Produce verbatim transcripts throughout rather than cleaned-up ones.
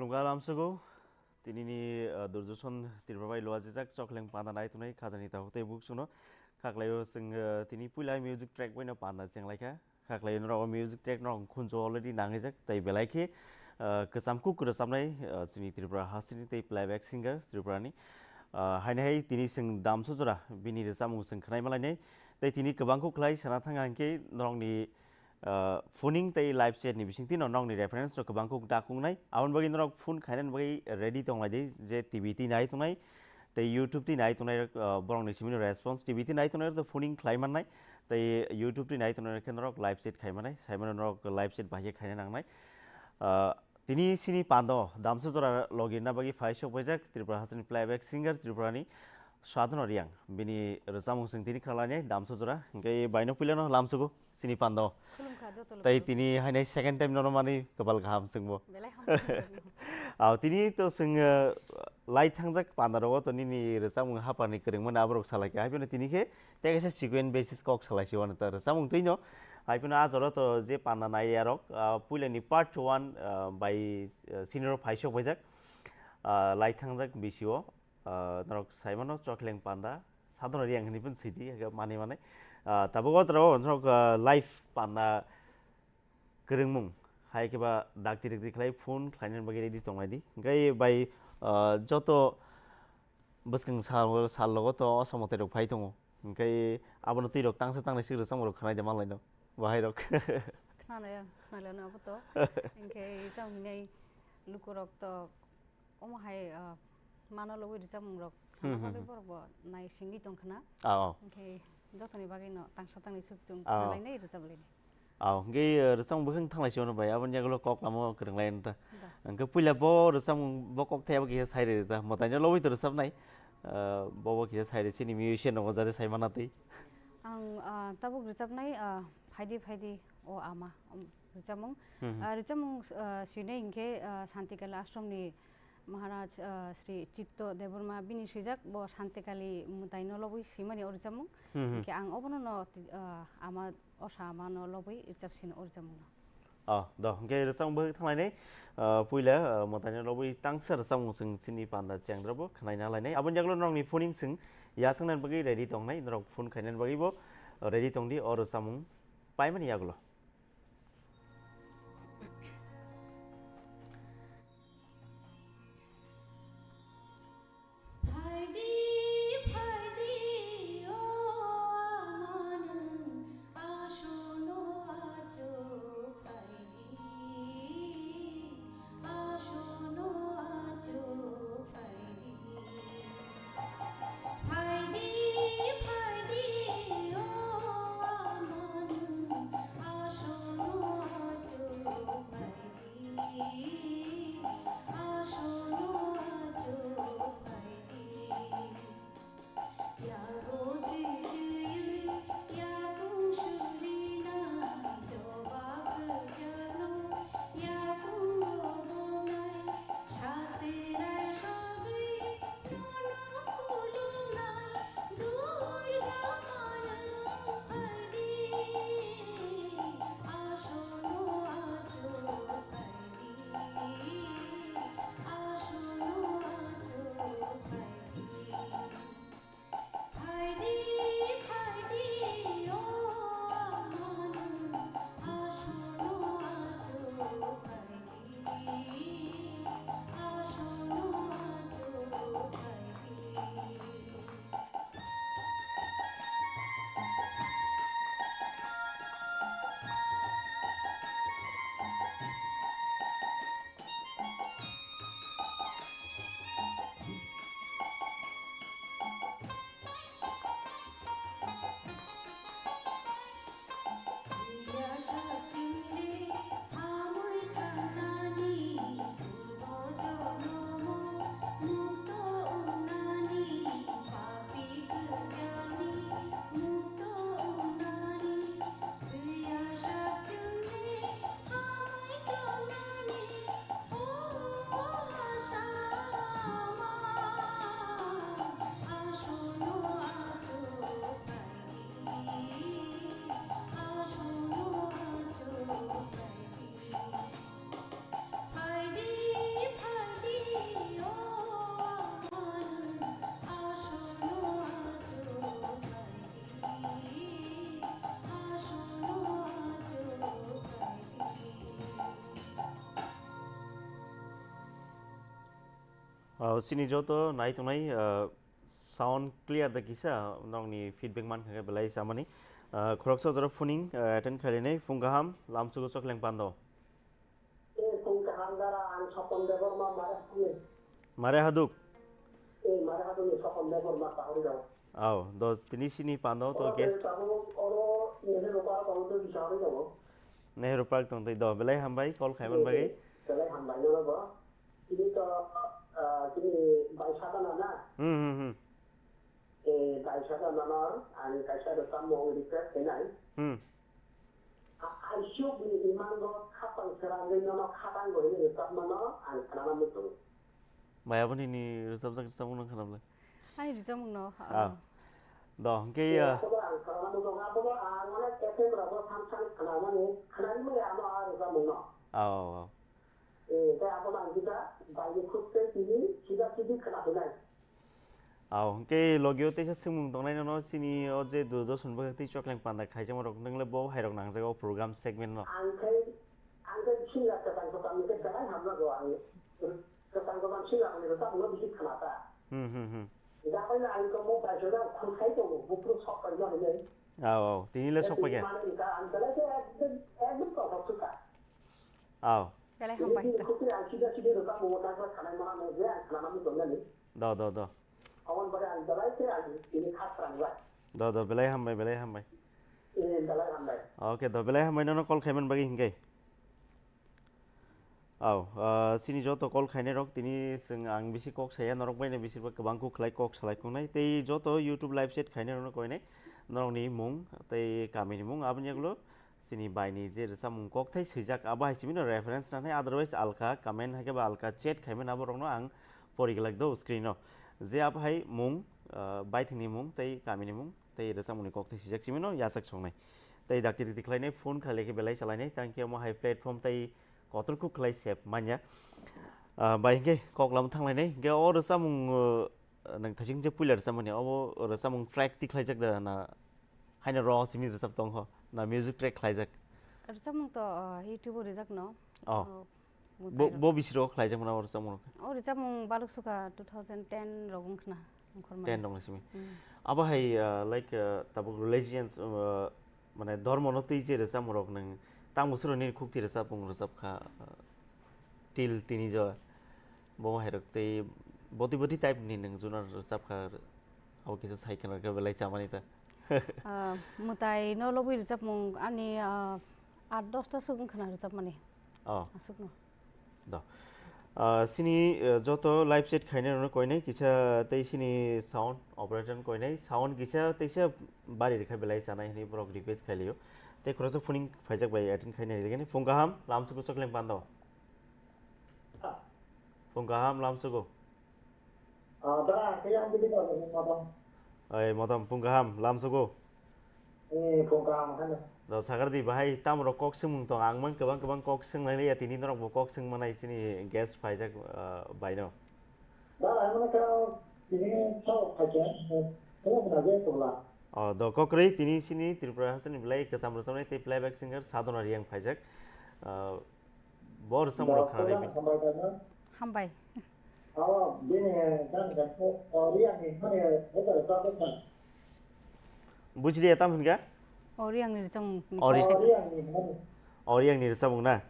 Galam sugo, tinini, uh, Durjoson Tripura bai luajijak chokleng panda nai tunai khajani tahu tei buk suno. Khaklaio chwng, uh, tini puila music track baino panda chenglaikha. Khaklaio norok o music track norok khunju already nangijak tei belai khe, uh, kwcham kuk kwrwchamnai, uh, chini Tripura hasteni tei playback singer Tripurani. Uh, haini hai tini chwng damso jora bini rwchapmung chwng khwnai malainai. Tei tini kwbang kuk khlai sana thang hwnkhe norokni, uh, phoning tei live chat ni bisingtwi no nokni reference rok kwbang kuk da kungnai. Aboni bagwi norok phone khainani bagwi ready tonglai di, je T V twi nai tongnai tei YouTube twi nai tongnai, uh, borokni simi no response T V twi nai tongnai rok to phoning khlai mannai tei YouTube twi nai tongnai rok khe norok live chat khai mannai, sai mano norok live chat bahai khe khaina nangnai. Uh, tini sini pando damsa jora logi na bagwi phai sok paijak Tripura hasteni playback singer Tripurani Sadhana Riang. Bini rwchapmung chwng tini khna lainai damsa jora, hwnkhe baino puilano lamsugo. Sini pando. Khulumkha joto logi. Tai tini hainai second time nono mani kwbal kaham chwngbo. Belai hambai. Aw, tini to chwng, uh, lai thangjak panda rogo to nini rwchapmung haparni kwrwngmani aborok salaikha. Haibino tini khe tei kaisa sequence basis kok salai si wano ta rwchapmung twi no. Haibino a jora to je panda nai yarok, uh, puilani part one, uh, bai, uh, senior phai sok paijak. Uh, lai thangjak bisio, uh, norok sai mano chokleng panda. Sadhana Riang hinwi pun sidi, hake mani mani. Ah, tabuk o jora o norok, ah, live panda kwrwngmung. Hai khe ba dakti rikti khlai phone khlainani bagwi ready tonglai di. Hwnkhe bai, ah, joto bwskang sal, sal logo to o samwtai rok phai tongo. Hwnkhe abono twi rok tangsa tangnai sik rwchapmung rok khwnai de manlai no. Bahai rok. Khwnalaya, khwnalaya no abo to. Hwnkhe tamo hinai lukurok to omo hai, ah, mano logwi rwchapmung rok Hmm, khna hmm, bagwi hmm. Borok bo nai singwi tong khna. Ah, oh. Hwnkhe jotoni bagwi no tangsa tangni suk chung Ah, oh. Khwlainai rwchap lainai. Ah, hwnkhe, eh, rwchapmung bwkhwng thanglai se ono bai, aboni yagulo kok lama kwrwng lai ta. Da. Hwnkhe puila bo rwchapmung bo kok thai abo kisa sai rw ta. Mwtaino lobwi to rwchapnai. Eh, bo bo kisa sai rw chini musician rok jate sai mana twi. Ang, ah, tabuk rwchapnai, ah, Phaidi Phaidi O Ama, um, rwchapmung. Hmm, hmm. Ah, rwchapmung, ah, swinai hinkhe, ah, Santikali Ashramni Maharaj, ah, Sri Chitto Debbarma bini swijak bo Santikali mwtaino lobwi swimani o rwchapmung. Hmm, hmm. Hinkhe ang obono no, ah, ama, osa amano lobwi rwchapsino o rwchapmungno. Oh, do, hinkhe rwchapmung bwkhwk thanglainai, ah, puila, ah, mwtaino lobwi tangsa rwchapmung chwng chini panda chengrabo khwnaina lainai. Aboni yagulo norokni phoning chwng yachaknani bagwi ready tongnai, norok phone khainani bagwibo ready tongdi o rwchapmung paimani yagulo. Phaidi, phaidi, o ama nwng asono acho phaidi, asono acho phaidi. Phaidi, phaidi, o ama nwng Ah, chini joto nai tongnai, ah, sound clear da kisa, nokni feedback man kha khe belai chamani. Ah, khoroksa jora phoning, ah, attend khainai, phung kaham, lamsugo chokleng pando. Eh, phung kaham dara, ang Sopon Debbarma, Mare Haduk. Mare Haduk? Eh, Mare Haduk ni Sopon Debbarma, Tahori Gaon. Aw, do tini sini pando to guest. Oro Nehru Park tong twi bisa ori tongo. Nehru Park tong twi do, belai hambai call khaiman bagwi. Belai hambai nono bo. Tini to, ah, tini bai saka na na. Hmm, hmm, hmm. Eh, bai saka na na, ang kaisa rwchapmung request khainai. Hmm. A-, aisuk ni imango khapang srangwi nono khatang bo hwnwi rwchapmano ang khnana muchungo. Bai, aboni ni rwchapjak rwchapmung nang khanamle? Ani rwchapmung no, ah. Ah. Do, hwnkhe, eh, ah, abono ang khanana muchungo, abono ang onek F M rogo sam sam khanamani, khanani maya ano a rwchapmung no. Ah, oh, oh. Eh, tei abono ang kisa baini khuk tei tini sida sidi khna hwnai. Aw, hwnkhe logio teisa swngmung tongnai nono, chini o je Doordarshan bwkhak tei chokleng panda khaijakma rok, nwng le bo hai rok nangjago o program segment no. Ang khai, ang khai singer kwchang kwcham ni khe belai hamjago ang. Kwchang kwcham singer ni rwchapmung no bisi khna ta. Hmm, hmm, hmm. Jabai le ang tongmo bai jora khulkhai tongo, buphuru sok paima hwnwi. Aw, aw, tini le sok paikha. Mane wngkha, ang belai khe ekdom, ekdom kothok sukha. Aw. Belai hambai. Tini khukri ang sida sida rwchapmung no nangma khanai mana no je ang khnana muchungnani. Do, do, do. Aboni bagwi ang belai khe ang tini kha srangjak. Do, do, belai hambai, belai hambai. Eh, belai hambai. Okay, do, belai hambai nono call khaiman bagwi hinkhe. Aw, ah, chini joto call khainai rok tini chwng ang bisi kok saya, norok bai no bisi kwbang kuk khlai kok salai kongnai. Tei joto YouTube live chat khainai rok no koinai, norok ni mung tei kami ni mung aboni yagulo chini bai ni je rwchapmung kokthai swijak, abo hai simi no reference nanai, otherwise alka comment hai khe ba alka chat khaimani abo rok no ang pori glak do screen o. Je abo hai mung, ah, baithang ni mung tei kami ni mung. Tei rwchapmungni kokthai swijak simi no yachak songnai. Tei dakti rikti khlainai, phone khlailai khe belai chalainai, tang khe omo hai platform tei kotor kuk khlai sep manya. Ah, bai hinkhe kok lama thanglainai, hinkhe o rwchapmung, uh, nwng thaising je puila rwchapmani, obo rwchapmung track ti khlaijak da na haino ro simi rwchap tong kho, na music track khlaijak? Rwchapmung to, uh, YouTube o rijak no. Oh. Oh. Bo, bo bisiro khlaijak mano o rwchapmung rok? O rwchapmung baluk sukha two thousand ten rok wngkhna, wngkhormani. Ten rok ni simi. Hmm. Abo hai, ah, like, ah, tabuk religions, ah, mane dhormo no twi je rwchapmung rok nwng tang bwswk rok nini khukti rwchapmung rwchapkha, ah, till tini jo bo hai rok tei boti boti type ni nwng junar rwchapkha, abo kisa sai khna khe belai chamani ta. Ah, mwtai no lobwi rwchapmung ani, ah, aat dosta swk wngkhna rwchapmani. Oh. Aswkno. Do. Ah, sini, eh, joto live chat khainai rokno koinai kisa tei sini sound operator no koinai, sound kisa teisa bari rikha belai chanai hwnwi borok request khailio. Tei khoroksa phoning phaijak bai attend khainai rigani. Phung kaham, lamsugo chokleng pando. Phung kaham, lamsugo. Ah, da, kaya ang bini ba, modom. Ai, modom, phung kaham, lamsugo. Eh, phung kaham, hano. Do, sagar di, bahai, tam rok kok swngmung tong, ang man kwbang kwbang kok swng nai ya, tini norok bo kok swng manai sini guest phaijak, ah, bai no. Da, ang man ka, tini sao phaijak, eh, kaya bina je pula. Oh, do, kokrwi, tini sini Tripura hasteni belai kwcham rwchapnai tei playback singer Sadhana Reang phaijak. Ah, Bo rwchapmung rok khnanai. Hambai. Hambai. Abo bini gan gan ko, o, Reang ni mani, o, o, o, o, Bujiliya tam hwnka? O, Reang ni rwchapmung ni. O, Ri-, o, Reang ni mani. O, Reang ni rwchapmung na?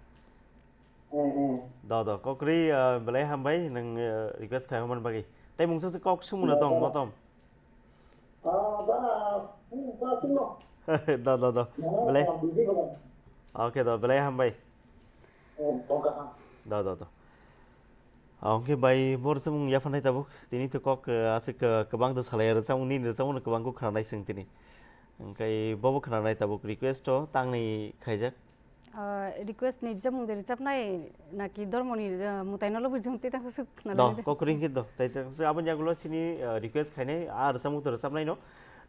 Eh, eh. Do, do, kokrwi, ah, belai hambai, nwng, ah, request khai hwnmani bagwi. Tei mungsa se kok swngmung na tong, motom? Ah, ba, hmm, ba, sino. Do, do, do. Belai. Ah, busy ko. Okay, do, belai hambai. Eh, do, do, do. Ah, okay, bai, bo rwchapmung yaphanai tabuk. Tini to kok, eh, aswk, eh, kwbang to salai rwchapmung, nini rwchapmung no kwbang kok khwnanai chwng tini. Hwnkhe bobo khwnanai tabuk request o tangni khaijak. Ah, request ni rwchapmung de rwchapnai naki dormo ni, ah, mwtai no lobwi jong tei tangsa swk khna do, lai de. Kokrwi hwnkhe do. Tai tangsa aboni yagulo sini, ah, request khainai, ah, rwchapmung to rwchapnai no.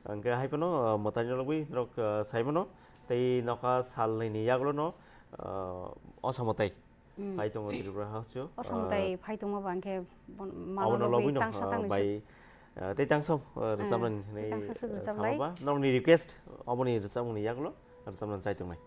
Hwnkhe hai phano, ah, mwtai no lobwi norok, ah, sai mano. Tei nokha sal nai ni yagulo no, ah, osa mwtai. Hmm. Phai tongo Tripura House o. Osa mwtai, ah, phai tongma ba hwnkhe bon-, mano abono lobwi lobwi no, tangsa ah, tangni bai, swk. Ah, tei tangsa, ah, rwchapnani, hmm, tei hwnwi, tangsa swk ah, rwchap lai. Sama ba. Norokni request, aboni rwchapmungni yagulo rwchapnani chai tongnai.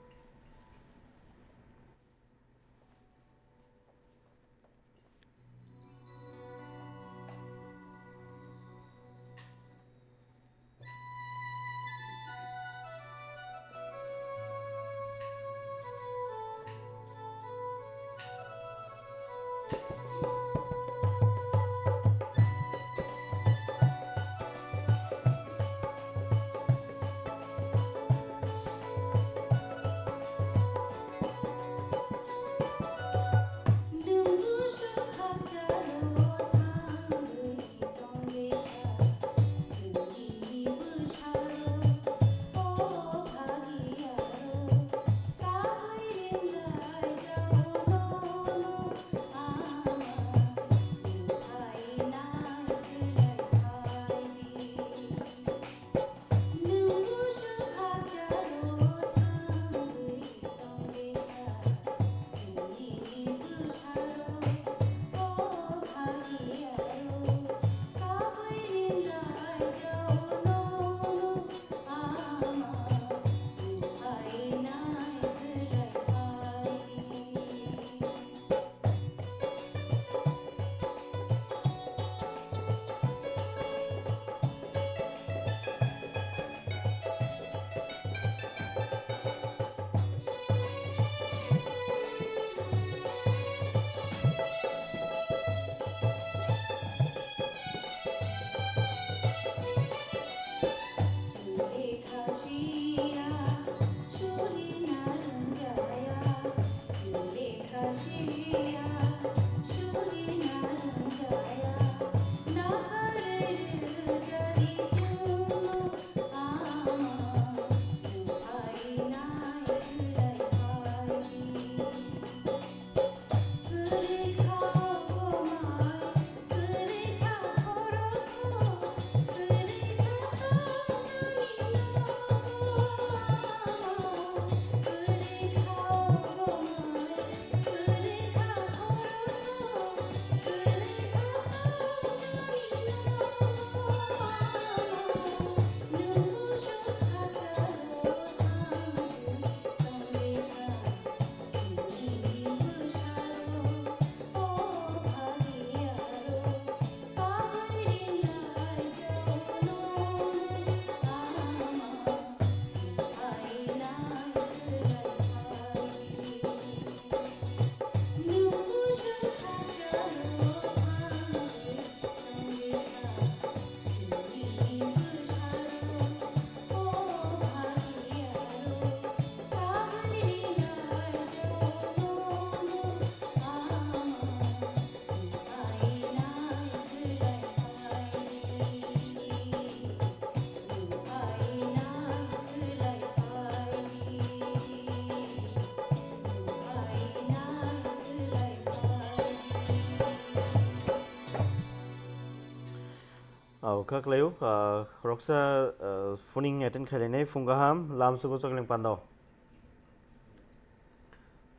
O, kha khlaio, ah, khoroksa, ah, phoning attend khainai, phung kaham, lamsugo Chokleng Pando.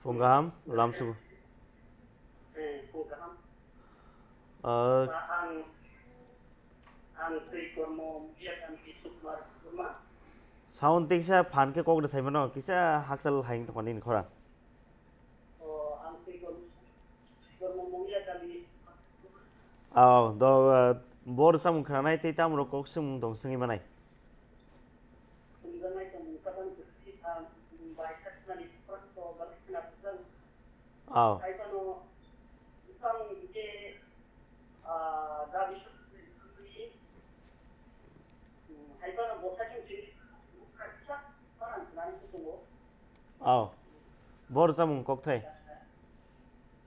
Phung kaham, lamsugo. Eh, phung kaham. Ah. Ba ang, ang twi kormo, biya kan ki sukmar kurma. Sound tiksa phan khe kok da saimano, kisa hakchal haing tongmani ni khorang. O, ang twi kormo, twi kormo mungya kali. Aw, do, ah, bo rwchapmung khwnanai tei tamo rok kok swngmung tong swngwi manai. Swngjaknai tongmung kwbang kwrwi, ah, bai saknani khoroksa o bagwi khna rwjak. Aw. Hai phano bwsang hwnkhe, ah, dabi sukwi, hmm, hai phano bo sakhe chini kaisa khorang khwnani tongo. Aw. Bo rwchapmung kokthai.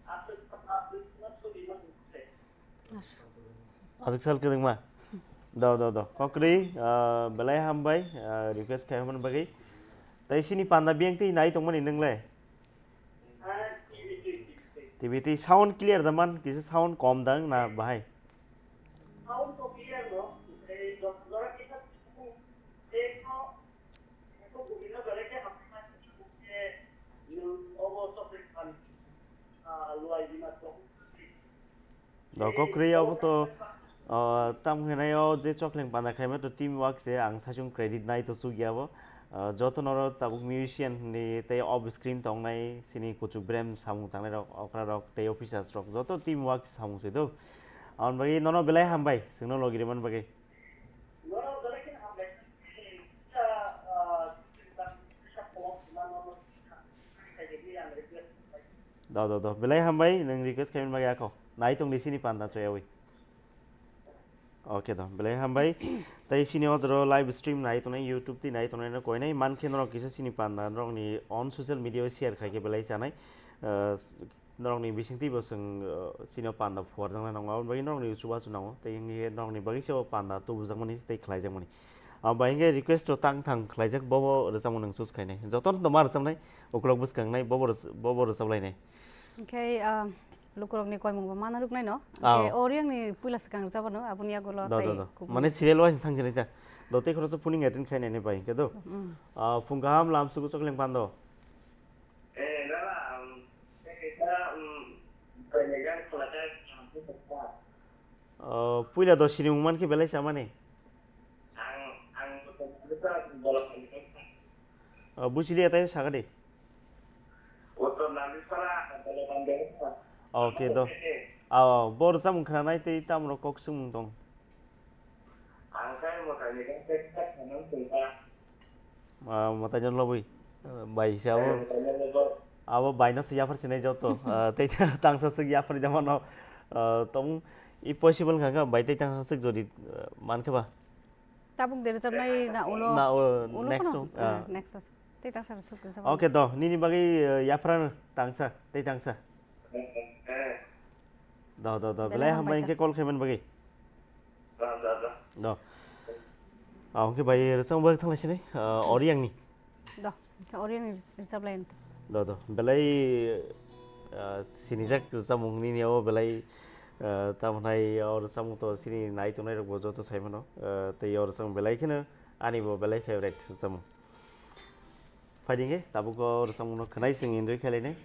Aswk, aswk, aswk, aswk. Aswk sal kwrwngma. Do, do, do. Kokri, ah, belai hambai, ah, request khaimani bagwi. Tai sini panda biyang twi nai tongmani nwngle? T V twi sound clear da man, kisa sound kom dang na bahai? Sound to clear no. Ei, jora kisa, ei, no. Do kokri abo to, ah, tam hwnai o je Chokleng Panda khaima to team work se ang saichung credit nai to chukya bo. Ah, joto noro tabuk musician ni tei off screen tongnai sini kuchuk brem samung tangnai rok, okra rok tei officers rok joto team work samung se do. Aboni bagwi nono belai hambai chwngno logi rwmani bagwi. Do, do, do. Belai hambai, nwng request khaimani bagwi ako. Nai tongdi sini panda choyawi. Okay, do. Belai hambai. Tai sini o jora live stream nai tongnai, YouTube twi nai tongnai no koinai. Mankhe norok kisa sini panda norokni on social media o share khaikhe belai chanai. Ah, norokni bisingtwi bo chwng, uh, chini o panda phuarjaknai nango, aboni bagwi norokni chubachu nango, tei wngkhe norokni bagwi se o panda tubujakmani tei khlaijakmani. Abo bai hwnkhe request o tang thang khlaijak, bobo rwchapmung nwng choose khainai. Jotono to ma rwchapnai, ukulok bwskangnai, bobo rwch-, bobo rwchaplainai. Hwnkhe, uh, lukurokni koimungbo ma narwknai no. Hwnkhe o riyangni puila swkang rwchapano, aboni yagulo tei kubun. Mane serial wise thang sinai ta. Do tei khoroksa phoning attend khainai bai hwnkhe do. Mm. Uh, phung kaham lamsugo Chokleng Pando. Eh, nana, um, tei kaisa, um, bainai jang khwlai khe kaham khe tongkha. Oh, puila do sinimung mankhe belai chamani? Ang, ang bola khainai kha. Oh, buchili atai sakadi. Uttor Nandisara, bola khainai kha. Okay, do. Aw, bo rwchapmung khwnanai tei tamrok kok swngmung tong. Ang khe mwtaini khe khe khe khanang tongkha. Ah, mwtaino lobwi. Bai se abo. Mwtaino lobwi. Abo baino se yaphar sinai joto. Ah, tei tangsa swk yaphar da mano. Ah, tong i possible kha kha bai tei tangsa swk jodi, ah, man khe ba. Tabuk de rwchapnai na ulo. Na, o, ulo next kono? Song, ah, next song. Tei tangsa swk rwchapnai. Okay do, nini bagwi, ah, yaphar tangsa, tei tangsa. Do, do, do. Belai hambai hingke call khaimani bagwi. Do. Ah, hingke bai rwchapmung bagwi thanglai sini, ah, Oriangni. Do, hingke Oriangni rwchap lai. Do, do. Belai, ah, sinijak rwchapmung nini o belai, ah, tamo hwnai o rwchapmung to sini nai tongnai rok bo joto sai mano. Ah, tei o rwchapmung belai kheno ani bo belai favorite rwchapmung. Phaidi hingke tabuk o rwchapmung no khwnai chwng enjoy khailai nai.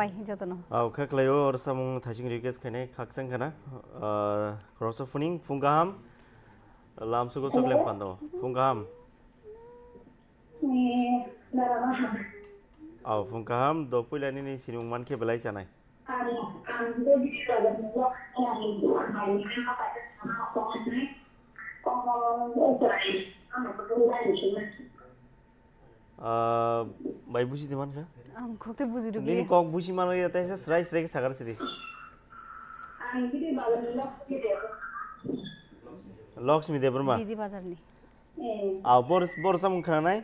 Ai, jotono. Au, kha khlaio, oro samung thaising request khainai khakchang khana. Ah, khoroksa phuning, phung kaham, lamsugo choklem pando, phung kaham. Au, phung kaham, do puila nini sinimung mankhe belai chanai. Ah, bai buji di mankha? Ang khok tei buji rwgwi. Nini kok buji manwi tei se srai srai khe sakar siri. Ang bini bagwi Lakshmi Debbarma. Lakshmi Debbarma. Bidi bazarni. Eh. Ah, bor, bor samung khananai?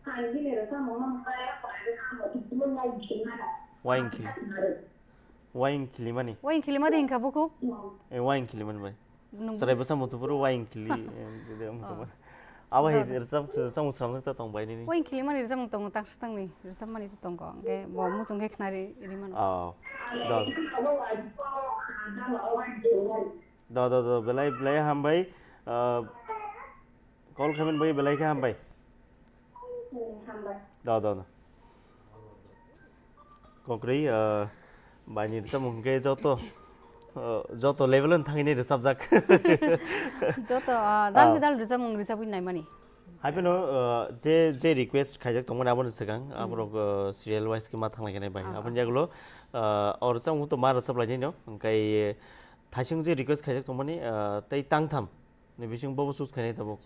Ang bini rwchapmung no kaya kaya khe ang bo tubun lai bini mano. Waing khili. Waing khilimani. Waing khilimani hingkha bukhuk? Eh, waing khilimani bai. Nung Sarai bwsa muthupuru waing khili, em, tide, em, Oh. tongma. Abo hai No, no. rwchap, rwchapmung sramjak ta tong bai nini. Waing khilimani rwchapmung tongo, tangsa tangni rwchapmani to tongo. Hingke bo muchung khe khnari rimano. Oh. Do. Do, do, do, belai, belai hambai. Ah, Call khaimani bagwi belai khe hambai. Hmm, hambai. Da, da, da. Kokrwi, ah, baini rwchapmung hwnkhe joto, ah, joto level-o thangwi rwchapjak. Joto, ah, dal Ah. bidal rwchapmung rwchapwi naimani. Hai phano, ah, je, je request khaijak tongmani aboni swkang, Hmm. aborok, ah, serial wise khe ma thanglai khe nai bai. Ah. Aboni yagulo, ah, o rwchapmung to ma rwchaplainai no, hwnkhe thaising je request khaijak tongmani, ah, tei tangtham. Ni bising bobo choose khainai tabuk.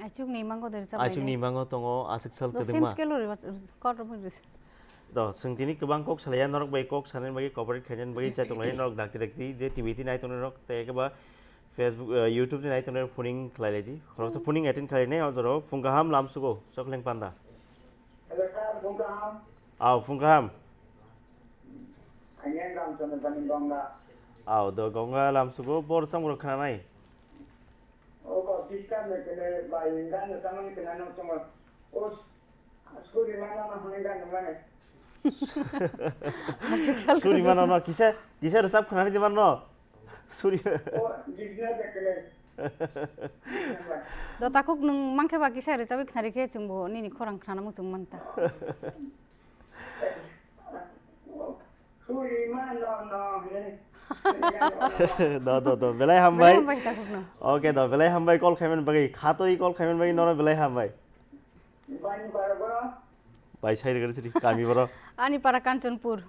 Aichukni mango de rwchap Aichukni lainai. Mango tongo, aswk sal Do kwdwngma. Same scale o rwchap, kot rwmani rwchap. Do, chwng tini kwbang kok salaiya, norok bai kok sanani bagwi cooperate khainani bagwi chai tonglai norok dakti dakti je T V tini nai tongnai norok tei eba Facebook, eh, YouTube ni nai tongnai phoning khlai lai di. Khoroksa phoning attend khlai nai o jora o phung kaham lamsugo, Chokleng Panda. Hello sir, phung kaham. Aw, phung kaham. Ang yang Ramchandra Bani Gonga. Aw, do Gonga lamsugo, bor samung rok khnanai. O ko disturb ni kene bai gana tamani kene no chungo. O suri mana na hone gana mane. Suri mana no kisa, kisa rwchap khnani di manno. Suri. O disturb ni kene. Do takhuk nwng mankhe ba kisa rwchapwi khnari khe chwngbo nini khorang khnana muchung manta. Suri ma no no he. Do, do, do, belai hambai. Belai hambai takhukno. Okay, do, belai hambai call khaimani bagwi. Khatoi call khaimani bagwi nono belai hambai. Bani para boro. Bai sai rwgwrwi siri kami boro. Ani para Kanchanpur.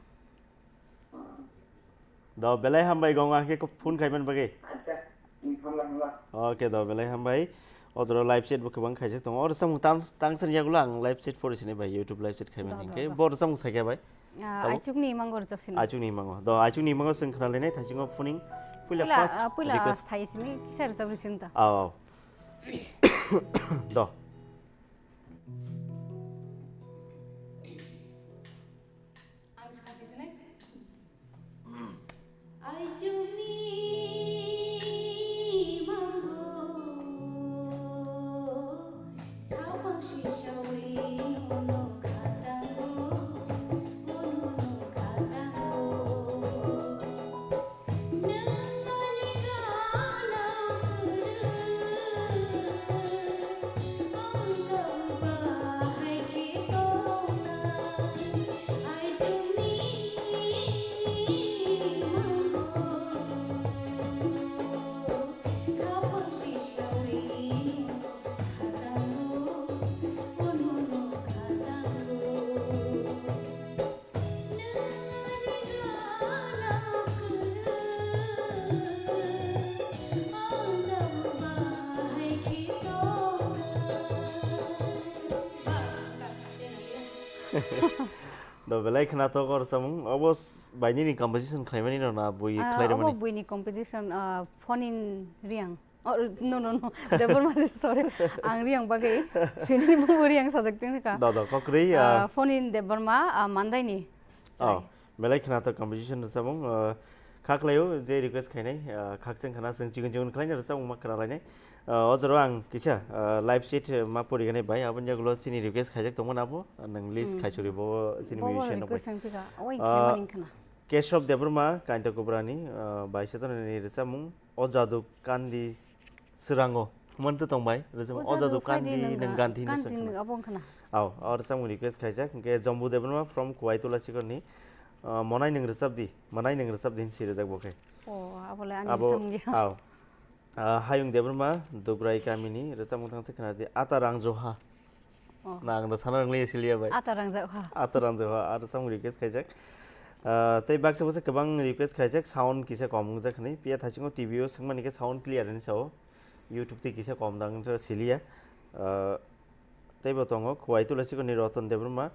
Do, belai hambai Gonga khe phone khaimani bagwi. Acha, hmm, hambai, hambai. Okay, do, belai hambai. O jora live chat bo kwbang khaijak tongo. Oro samung tang, tang sani yagulo ang live chat pori sini bai, YouTube live chat khaimani Do, do, hingke. do. Bo oro samung sakya bai. Ah, Tabo? Aichukni mango rwchap sini. Aichukni mango. Do, aichukni mango chwng khna lainai thaisingo phoning. Puila Puila, first ah, puila, request. Ah, thai simi kisa rwchap rwsini ta. Aw, aw. Do. Ang sakha khe sinai. Aichukni mango, khapang sisawi nono khatango, bonono khatango. Do belai khna to kor samung. Obo s-, bai nini composition khlaimani no na bui Ah, khlai obo rwmani? Buini composition, ah, Phonin Riang. Oh, no, no, no. Debbarma, sorry. Ang Riang bagwi. Sinini bubu Riang sajak tin ka. Do, do, kokrwi, Ah, ah. Phonin Debbarma, ah, Mandaini. Oh, Sorry. Belai khna to composition rwchapmung, ah, kha khlaio je request khainai, ah, khakchang khna chwng chikon chikon khlaina rwchapmung ma khna lainai. Ah, o jora ang kisa, ah, live sheet, eh, ma pori gani bai, aboni yagulo chini request khaijak tongmani abo, ah, nwng list Hmm. khai churi bo chini Bo musician rok bai. Request ang pika, oi, Ah, khe maning khna. Keshob Debbarma, Kainta Kubrani, ah, bai setonani rwchapmung, O Jadu Kandi Swrango. Hwnmani to tong bai, rwchapmung, O Jadu Kandi Nang Gandhi ni Swrango. Abo wng khna. Aw, o rwchapmung request khaijak, hwnkhe Jambu Debbarma from Kuwai Tulasikorni. Ah, monai nwng rwchap di, monai nwng rwchap di hinwi swi rwjak bo khe. O, abole ani Abo, rwchapmung ya. Aw. Ah, Hayung Debbarma, Dubrai kamini rwchapmung thangsa khna di, Ata Rangjoha. Oh. Na ang da sana rwngli siliya bai. Ata Rangjoha. Ata Rangjoha, ata samung request khaijak. Ah, tei baksa baksa kwbang request khaijak, sound kisa kom wngjak hwnwi. Piya thaisingo T V o swngmani khe sound clear hinwi sao. YouTube tei kisa kom dang wngkha siliya. Ah, tei bo tongo Khowai Tulasikhani Roton Debbarma.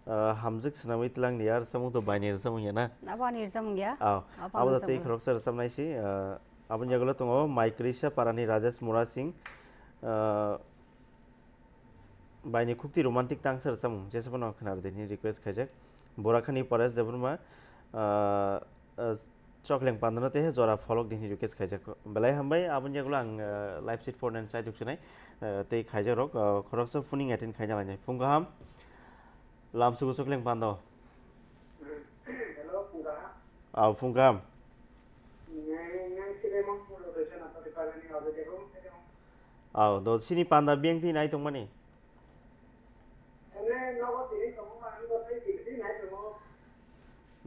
Ah, hamjwk swnamwi twlang di, ar samung to baini rwchapmung ya na? Abo ani rwchapmung ya. Aw, abo da tei khoroksa rwchapnai si. Ah, aboni yagulo tongo Maikrisa Parani Rajesh Murasing. Ah, Baini khukti romantic tangsa rwchapmung jesa phano khwna rwdi hinwi request khaijak. Borakhani Paresh Debbarma, ah, ah, Chokleng Pandano tei jora pholok di hinwi request khaijak. Belai hambai, aboni yagulo ang, ah, live seat four nine chai duksinai, ah, tei khaijak rok, ah, khoroksa phoning attend khaina lainai. Phung kaham, lamsugo Chokleng Pando. Hello, phung kaham. Ah, phung kaham. Nang, nang sile mang photo rwchapna pari pari ni abo de room. Aw, do sini panda biyang twi nai tongmani?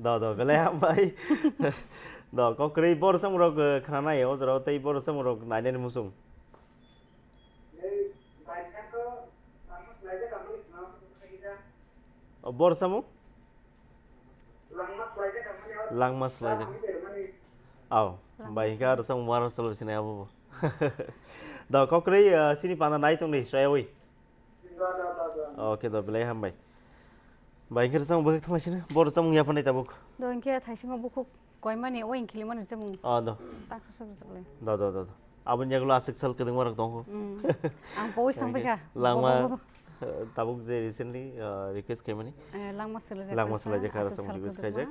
Do, do, belai hambai. Do, kokrwi bor samung rok, eh, khna nai, o jora tei bor samung rok nai nai muchung. O, bor samung? Langma swlaijak. Aw, bai hingke aro samung maro salo sinai abo bo. Do, kokrwi, eh, sini panda nai tongdi, soyawi. Okay, do, belai hambai. Bai hingke samung bwkhak thanglaisino, bor samung yaphanai tabuk. Do, hingke thaisingo bukhuk koimani, o hingkhe limani samung. Oh, do. Taksa sakjak lai. Do, do, do, do. Aboni yagulo aswk sal kwdwngma rok tongo. Mm. Ang pogwi sang paikha. Langma, Bobo. Eh, tabuk je recently, eh, request khaimani. Eh, langma swlaijak Langma kha, swlaijak kha, aswk aswk sal request kwdwkma. Khaijak.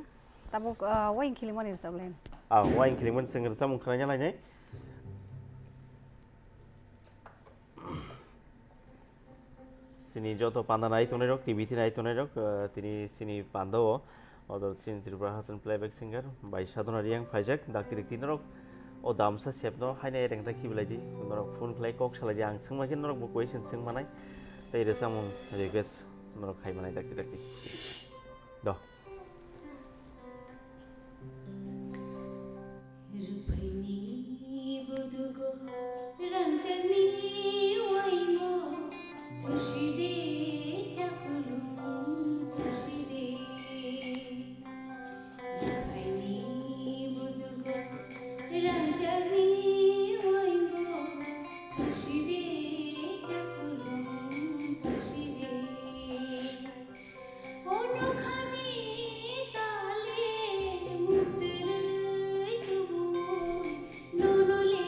Tabuk, eh, waing khilimani rwchap lai. Ah, waing khilimani swng rwchapmung khwlaina lainai. Sini joto panda nai tongnai rok, T V twi nai tongnai rok, eh, tini sini panda o. Odor sini Tripura Hasan playback singer bai Sadhana Riang phaijak, dakti rikti norok o damsa sepno haino ereng ta khibilai di, norok phone khlai kok salai di, ang swngma khe norok bo question swng manai, tei rwchapmung request norok khai manai dakti dakti. Do. Rwphaini budugo rangchakni waingo thusi de chakhulung thusi de. Rwphaini budugo rangchakni waingo thusi de chakhulung thusi de. Onokhani tale mutrwi tubu nono le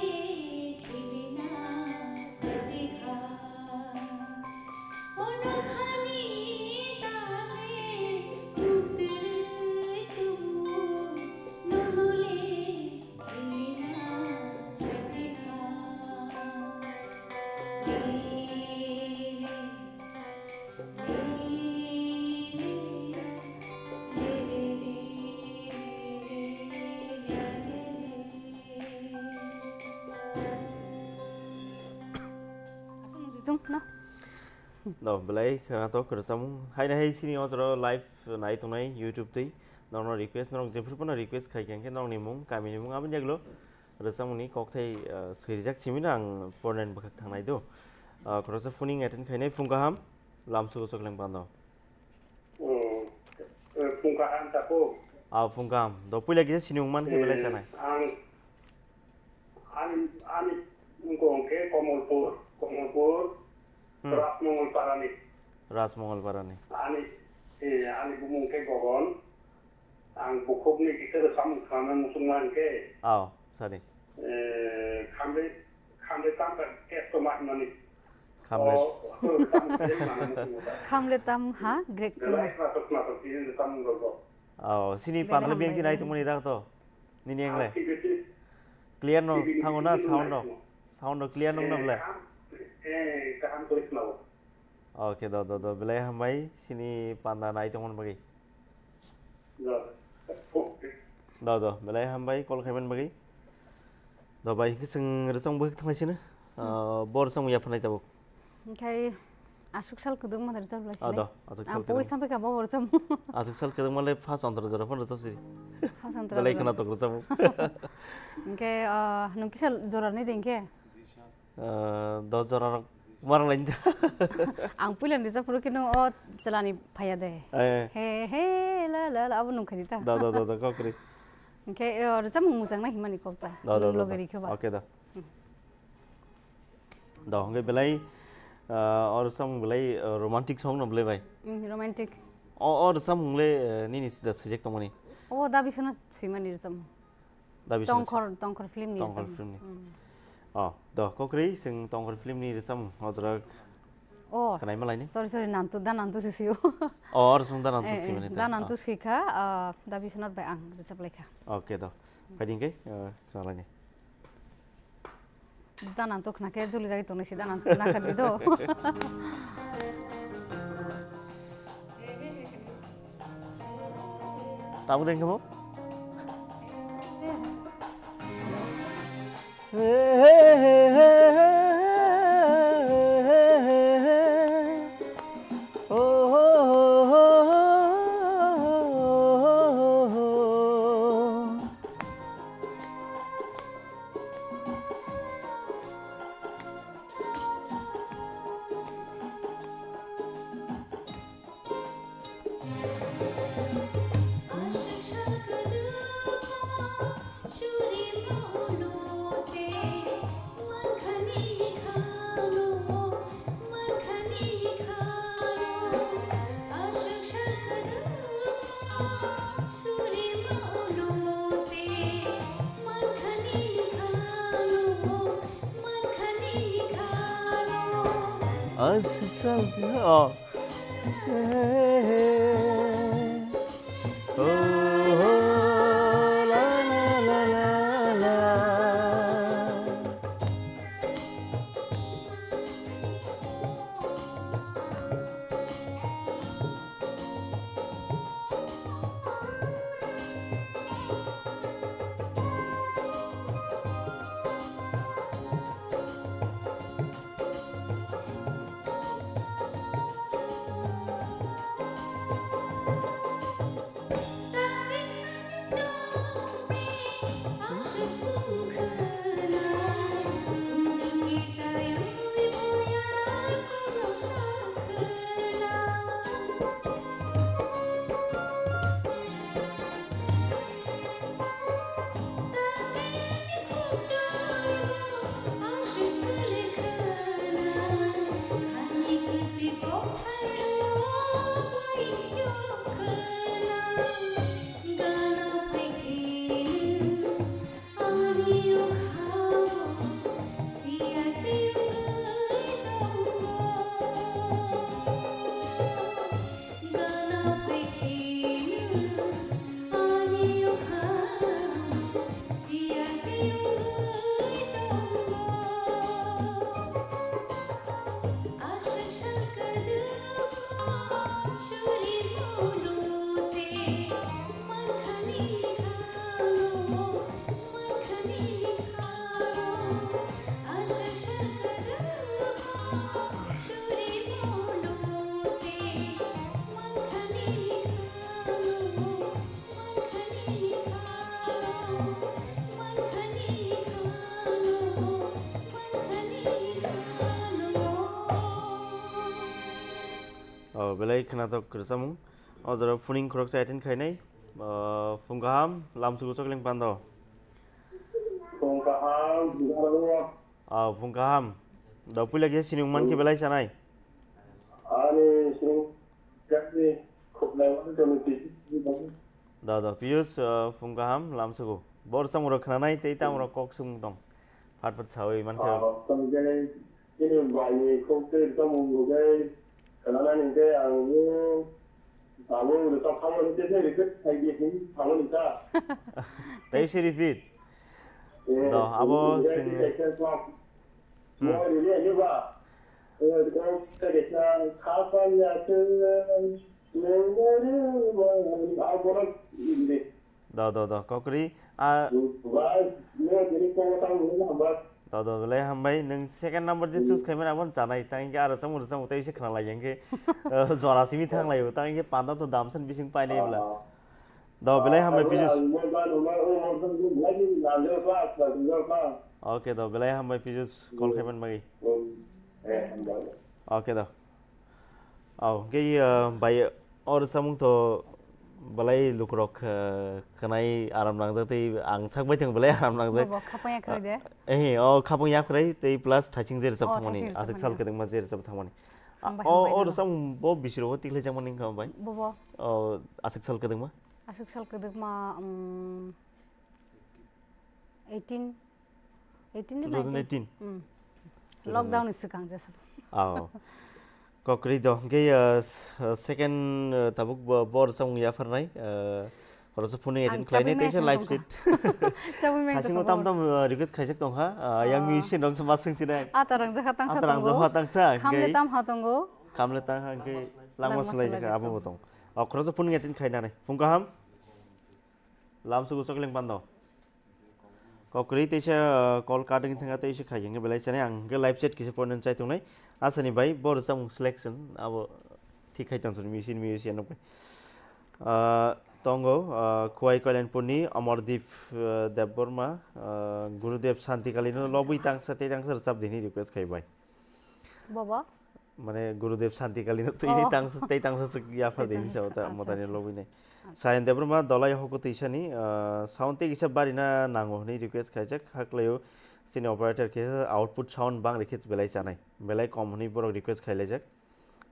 khilina khatikha. Onokhani tale mutrwi tubu nono le khilina khatikha. Le, le. No, belai khwnathok rwchapmung. Haino hai sini o jora live nai tongnai YouTube twi. Norokno request, norok jephuru phano request khai khe, hwnkhe norokni mung, kamini mung, aboni yagulo rwchapmungni kokthai, ah, swirijak simi no ang pornani bwkhak thangnai do. Ah, khoroksa phoning attend khainai, phung kaham, lamsugo Chokleng Pando. Oh, eh, phung kaham takhuk. Ah, phung kaham. Do puila kisa sinimung man khe belai sanai. Eh, ang, ani, ani mung khe Komolpur, Komolpur, Hmm. Rajmongol Parani. Rajmongol Parani. Ani, eh, ani bumung khe Gogon. Ang bukhukni kisa samung khna muchungma hwnkhe. Aw, sadi. Eh, khamle, khamle tam ka kesto ma hwnmani. Khamle. O, khamle tam ha, grek chuma. Belai khnatok khnatok tini samung rok. Aw, sini belai pandra hambai bengti nai tongmani dak to. Nini engle. Clear no thango na sound no. Sound no clear nong na ble. Eh, kaham, eh, kaham kori khnawo. Okay, do, do, do, belai hambai, sini panda nai tongmani bagwi. Do, do, belai hambai, call khaimani bagwi. Do, bai, hwnkhe chwng rwchapmung bwkhak thanglaisino. Ah, bor rwchapmung yapharnai tabuk. Hwnkhe Aswk sal kwdwkma da rwchap lai sinai. Ah, do, aswk sal kwdwkma. Ang poi sampai kha bobo rwchapmung. Aswk sal kwdwkma le first antara jora phano rwchap si. First antara jora. Belai khwna tok rwchapmung. Hwnkhe, ah, nwng kisa jora ni de hwnkhe? Ah, do jora rok mar lai da. Ang puila ni rwchap phuru khe nwng o chwla ni phaiya de. Eh. He, he, la, la, la, abo nwng kha ni ta. Do, do, do, do, kok kwrwi. Hwnkhe, eh, rwchapmung mwchang nai himani kok ta. Do, do, nwng do, loge do. Rikhe ba. Okay, do. Hmm. Do, hwnkhe belai, ah, o rwchapmung belai, ah, romantic song no belai bai. Mm, romantic. O, o rwchapmung le, eh, nini sida swijak tongmani? O, Da Biswanath swimani rwchapmung. Da Biswanath Tongkhor, Tongkhor film ni Tongkhor rwchapmung. Film ni. Mm. Oh, do, kok kwrwi chwng Tongkhor film ni rwchapmung o jora Oh. Khwnai malai ni? Sorry, sorry, Nantu, Da Nantu se sio. Oh, o rwchapmung Da Nantu swimani ta. Eh, eh, Da Nantu swikha, ah, Da Biswanath bai ang rwchap laikha. Okay, do. Phaidi hwnkhe, ah, khwnalai ni. Da Nantu khna khe juli jagwi tongnai si Da Nantu na kha di do. Tabuk de hwnkhe bo? Aswk sal, oh. Oh, belai khwnathok rwchapmung. O jora phuning khoroksa attend khainai. Oh, phung kaham, lamsugo chokling pando. Phung kaham, phung kaham. Ah, phung kaham. Da puila khe sinung man khe belai sanai. Ani sinung khe khobnai wani toni twi. Da, da, Piyush, ah, phung kaham, lamsugo. Bor samung rok khwnanai tei tamo rok kok sung tong. Phat phat sawi man khe. Ah, tong khe nini bai ni khok tei tamo rok khwnanai ni khe ang Abo rwchap thangmani tei tei repeat khai di hin thangmani ta. Tei se repeat. Eh, Do, abo repeat sing- khai khe club. Hmm. Mo rili ani ba. Eh, ko kare sa kha pa ya ke. Mo mo re mo abo na. Do, do, do, kokri. A, Ba, mo jini ko ta mo na ba. To, to, belai hambai, nwng second number je choose khaimani, abo chanai, tang hinkhe aro chamung rwchapmung tei se khna lai, hinkhe, eh, jora simi thang lai, tang hinkhe panda to damsan bising painai bwla. To, belai hambai, Pijus. Okay, to, belai hambai, Pijus, call khaimani bagwi. Okay, to. Oh, hinkhe, uh, bai, o rwchapmung to belai lukurok, uh, khwnai aram nangjak tei ang sak bai thang belai aram nangjak. Bobo, khapang ya khwlai de. Eh, oh, khapang ya khwlai tei plus thaising je rwchap Oh, thangmani, thaising rwchap aswk mani, sal ah. Kwdwkma je rwchap thangmani. Hambai, Ah, oh, hambai, oh, no. Rwchapmung bo bisiro tikhlai jakmani wngkha bai. Bobo. Oh, aswk sal kwdwkma? Aswk sal kwdwkma, um, eighteen, eighteen to nineteen. Two thousand eighteen? Hmm. Lockdown ni swkang jesa. Oh. Kokri do. Hinkhe, uh, s-, uh, second, uh, tabuk bo, bo rwchapmung yapharnai, uh, khoroksa phone attend khlainai, teisa live chat. Ang chabwi meng tongkha. Thaising o tam tam, uh, request khaijak tongkha. Uh, yang Ah. Musician rok se ma swngchinai. Ata rangjakha tangsa tongo. Ata rangjakha tangsa, Khamle hinkhe tam ha tongo. Khamle tang ha, hinkhe langma swlai jakha, abo bo tong. Oh, khoroksa phone attend khlainai. Phung kaham. Lamsugo chokling pando. Kokri teisa, uh, call cutting thanga teisa khai hinkhe belai chani ang hinkhe live chat kisa ponen chai tongnai. Asani bai bo rwchapmung selection abo thik khai tongsa musician musician rok bai. Uh, tongo, uh, Khowai Kalyanpurni Amardeep, uh, Debbarma, uh, Gurudev Santikali no lobwi tangsa tei tangsa rwchap dini request khai bai. Bobo? Mane Gurudev Santikali no twi ni Oh. tangsa, tei tangsa sik yaphar Tei de tangsa, hinsa ta acha, motani acha. Lobwi nai. Acha. Sayan Debbarma Dolai Hoko Twisani, ah, sound tei kisa bari na nango hwnwi request khaijak, haklaio chini operator khe output sound bang rikhe belai chanai. Belai kom hwnwi borok request khailaijak.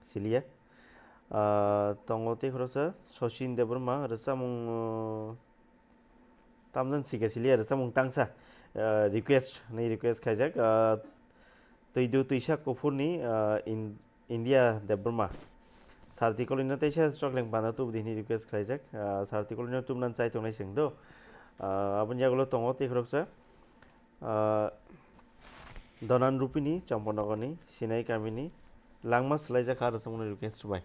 Siliya. Ah, tongo tei khoroksa Sachin Debbarma rwchapmung, oh, Tamjani sika siliya rwchapmung tangsa, eh, request, hwnwi request khaijak, eh, Twidu Twisa Kuphurni, eh, In-, India Debbarma. Sarti kolino teisa chokleng panda tubudi hwnwi request khlaijak. Eh, Sarti kolino tubunani chai tongnai chwng do. Eh, aboni yagulo tongo tei khoroksa, eh, Donan Rupini, Chomponogorni, Sinai Kamini, langma swlaijak kha rwchapmungni request bai.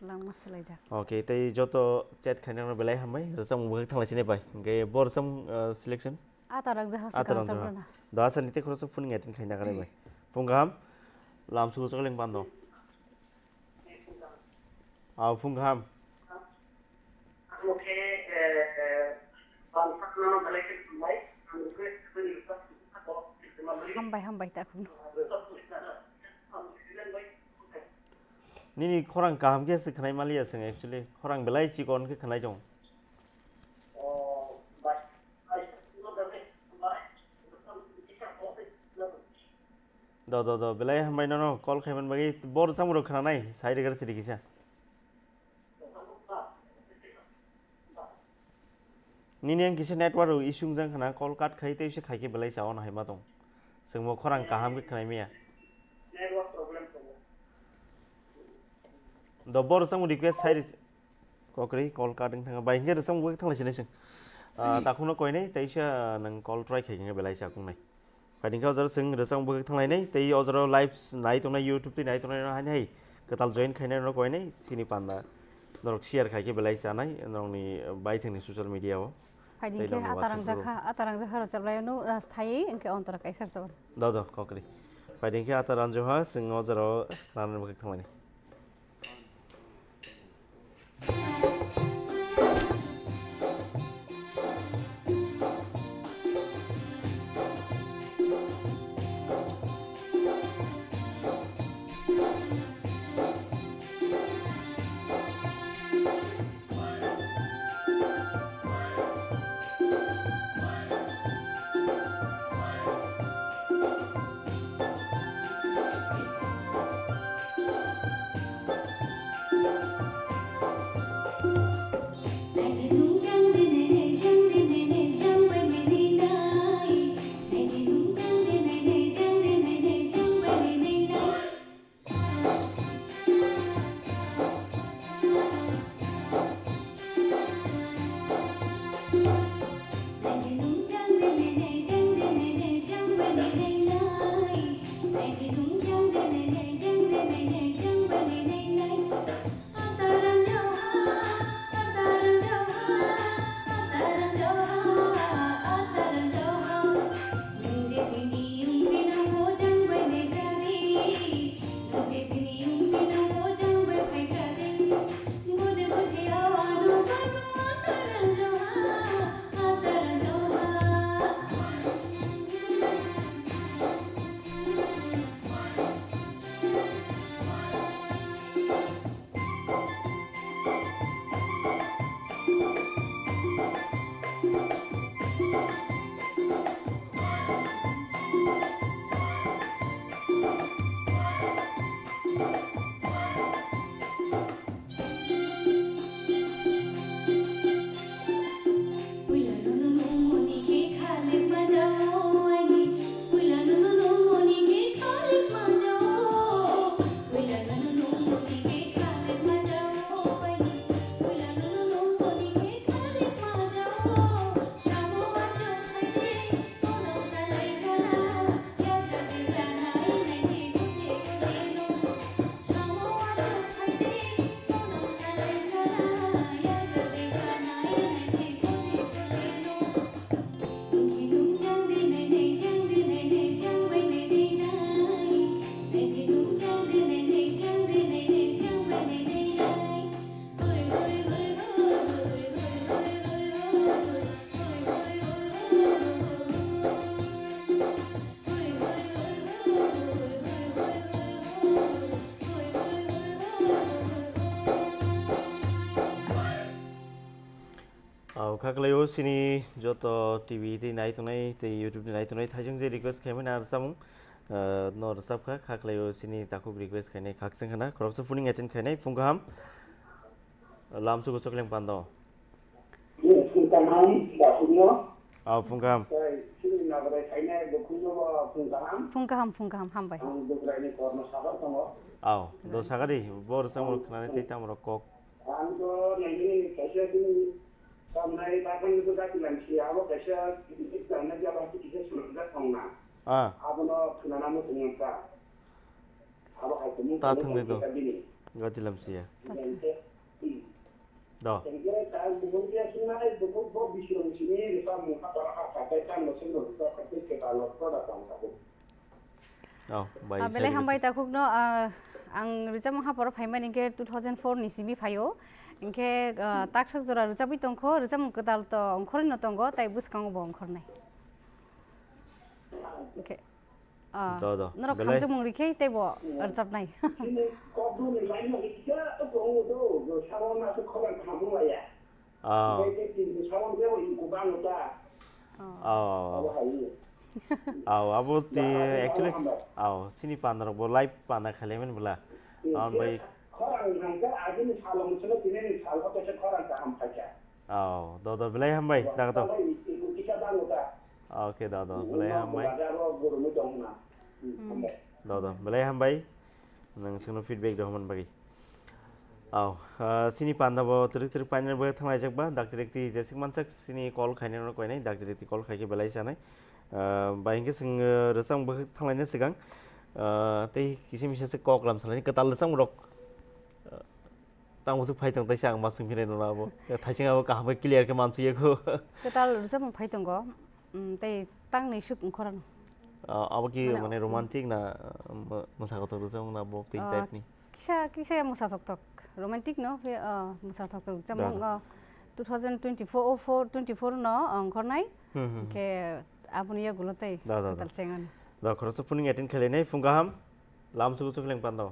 Langma swlaijak. Okay, tei joto chat khainai rok belai hambai. Rwchapmung bwkhak thanglai sinai bai. Hinkhe bo rwchapmung, uh, selection? Ata rangjakha. Ata swkang rangjakha. Chaprana. Do asani tei khoroksa phone attend khaina khanai bai. Phung kaham. Lamsugo chokling pando. Ah, phung kaham. Hambai, hambai, ta khum. Nini khorang kaham khe se khwnai maliya chwng actually. Khorang belai chikon khe khwnai tong. Do, do, do, belai hambai nono call khaiman bagwi. Bo rwchapmung rok khwnanai, sai rwgar siri kisa. Nini ang kisa network rok issue wngjak khna, call cut khai tei se khai khe belai chao no hai ma tong. Chwngbo khorang kaham khe khwnai maya. Do bo rwchapmung request sai rw-, kokri call cut wng thanga. Bai hinkhe rwchapmung bo thang lai sinai chwng. Ah, takhukno koinai, teisa nwng call try khai hinkhe belai cha kungnai. Phaidi khe o jora chwng rwchapmung bwkhak thanglainai, tei o jora live nai tongnai, YouTube twi nai tongnai rok haino hai kwtal join khainai rok koinai, chini panda norok share khai khe belai chanai, norokni baithangni social media o. Phaidi tei khe norokni ata WhatsApp rangjak group. Kha, ata rangjak kha rwchap lai no, ah, sthai, hinkhe ontora kaisa rwchap. Do, do, kokri. Phaidi khe ata rangjak kha, chwng o jora o rwchapmung bwkhak thanglainai. Au, kha khlaio chini joto T V tei nai tongnai tei YouTube ni nai tongnai thaijwng je request khaimani a rwchapmung, ah, no rwchapkha, kha khlaio chini takhuk request khainai khakchang khana, khoroksa phuning attend khainai, phung kaham. Lamsugo Chokleng Pando. Phung kaham, dakhukno. Au, phung kaham. Tei chini nabrai khainai bukhukno bo phung kaham. Phung kaham, phung kaham, hambai. Ang Dugraini korno sabar tongo. Au, do sagadi, bo rwchapmung khnani tei tamo rok kok. Ang to nainani kaisa bini tamnai bakhan ni bwkha tilang si abo kaisa bini tamnai jaba si kisa swnamjak tongna. Ah. Abono khwnana muchung wngkha. Abo hai tongmung Ta tongmung thangni do. Kaisa bini. Gati lamsiya. Hingke, hmm. Do. Hingke ta bumung dia sunai bumung bo bising sini ripa mungkha para ha sakai kan mesin lo ripa kati ke kalau produk tong sabo. Oh, bai, Ah, belai sorry, hambai sorry. Takhukno, ah, ang rwchapmung haporo phaimani hinkhe two thousand four ni simi phaio. Hinkhe, ah, taksak jora rwchapwi tongkho, rwchapmung kwtal to ongkhorwino tongo, tai bwskango bo ongkhornai. Hinkhe, ah, Do, do. Norok Belai. Hamjakmung rikhe teibo rwchapnai. Chini kokduni laino hikya tongo do, do sawan aswk khorang khamung laya. Oh. Bai tei tin bwskango bebak ni kwbangno ta. Oh. Oh, oh, Abo oh. Hai ni. Oh, abo ti Bahai ni actually, abo hambai. Oh, sini pandarok bo live panda khailaiman bwla. Ni Ang khe bai khorang hangkhe agini salo muchungno tinini salo kaisa khorang kaham phaikha. Oh, do do belai hambai, Abo daga to. Abo i-, i-, kisa bango ta. Okay, do do, Ni belai mama hambai. Baja abo gurumwi tong na. Hmm, Hmm. Hambai. Do do, belai hambai. Nang singno feedback rwmani bagwi. Au, ah, sini panda bo twrwk twrwk painani bo thanglaijak ba, dak twrwk twi jesik mansak sini call khainai no koinai, dak twrwk twi call khaikhe belai sanai. Ah, bai hinkhe swng, ah, rwchapmung bo thanglaina swkang, ah, tei kisa misa se kok lam salai kwtal rwchapmung rok, ah, tamo swk phai tong taisa ang ma swng phinai no abo. Thaising abo kaham khe clear khe mansuya kho. Kwtal rwchapmung phai tongo. Mm, tei tang ni suk ongkhorang. Ah, abo ki Mane, mane mm. Romantic na, ah, mo-, mosa kotor rwchapmung na bo twi Ah, type ni? Kisa, kisa mosa thok thok. Romantic no, khe, ah, mosa thok thok rwchapmung, Da, da. Ah, two thousand twenty-four, oh, four, twenty-four no ongkhornai. Hmm, hmm, hmm. Khe aboni yagulo tei Da, da, da. Kwtal chengan. Da, khoroksa phuning attend khailai nai, phung kaham. Lam sugu sugu leng pando.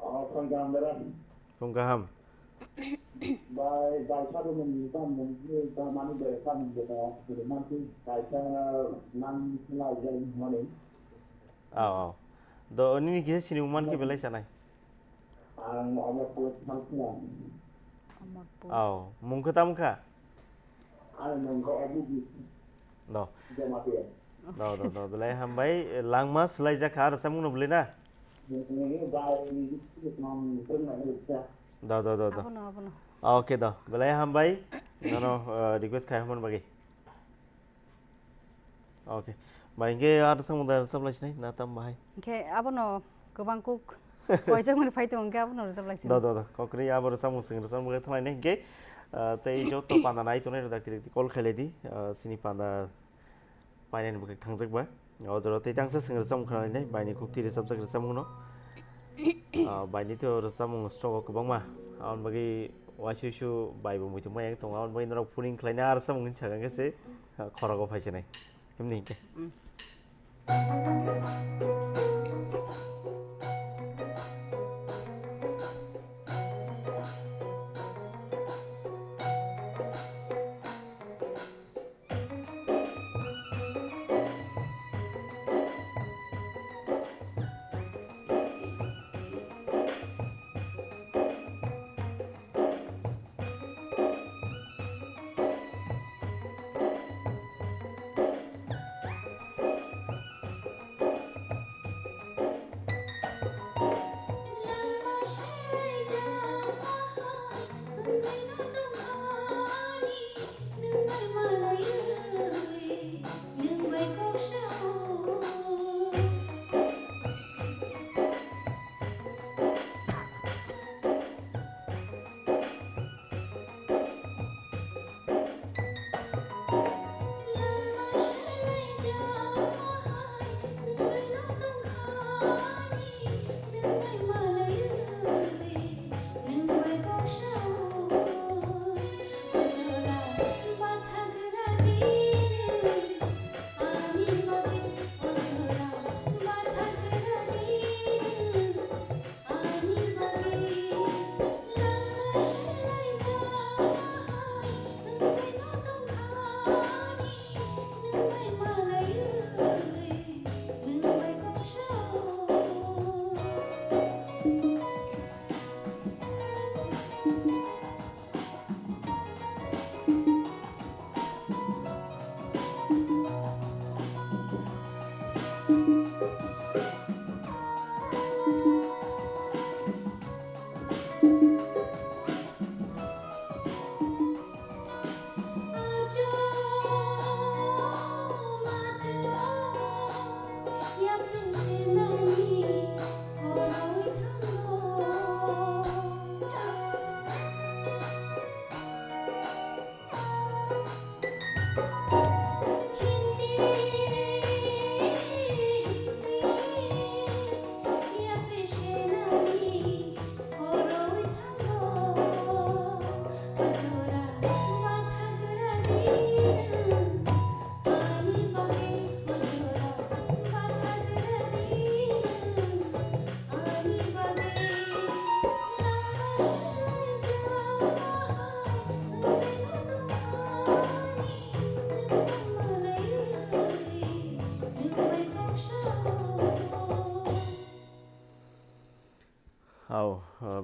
Oh, phung kaham, bera. Phung kaham. Bai, bai, sabu mung, tam mung, tam mani bai, tam mung, bai, tam mung, bai, tam mung, bai, tam mung, bai, tam mung. Au, au. Do, nini kisa sini uman ke belai sanai? Ang Amarpur thangkha. Amarpur. Au, mung khe tam kha? Ang mung khe Amarpur. Do. Jamatia. Do, do, do, belai hambai, langma swlai jakha, aro samung no belai na? Mung, mung, bai, mung, mung, mung, mung, mung. Do, do, do, do. Abono, abono. Okay, do, belai hambai, nono, eh, request khai hamani bagwi. Okay. Bai, hinkhe aro samung da rwchap lai sinai, na tam bahai? Hinkhe abono kwbang kuk, koijakmani phai tongo, hinkhe abono rwchap lai sinai. Do, do, do. Kokri abo rwchapmung swng rwchapmung khe thanglainai hinkhe, ah, tei joto panda nai tongnai rok dakti dakti call khailai di, ah, sini panda painani bwkhak thangjak ba. O jora tei tangsa swng rwchapmung khwnainai, baini kuk twi rwchapjak rwchapmung no. Ah, baini to rwchapmung stock o kwbangma. Aboni bagwi waisui su bai bo muitu maya wng tongo, aboni bagwi norok phuning khlaina aro rwchapmung hinwi sakha khe se, ah, khorogo phai sinai. Himni hinkhe. Mm.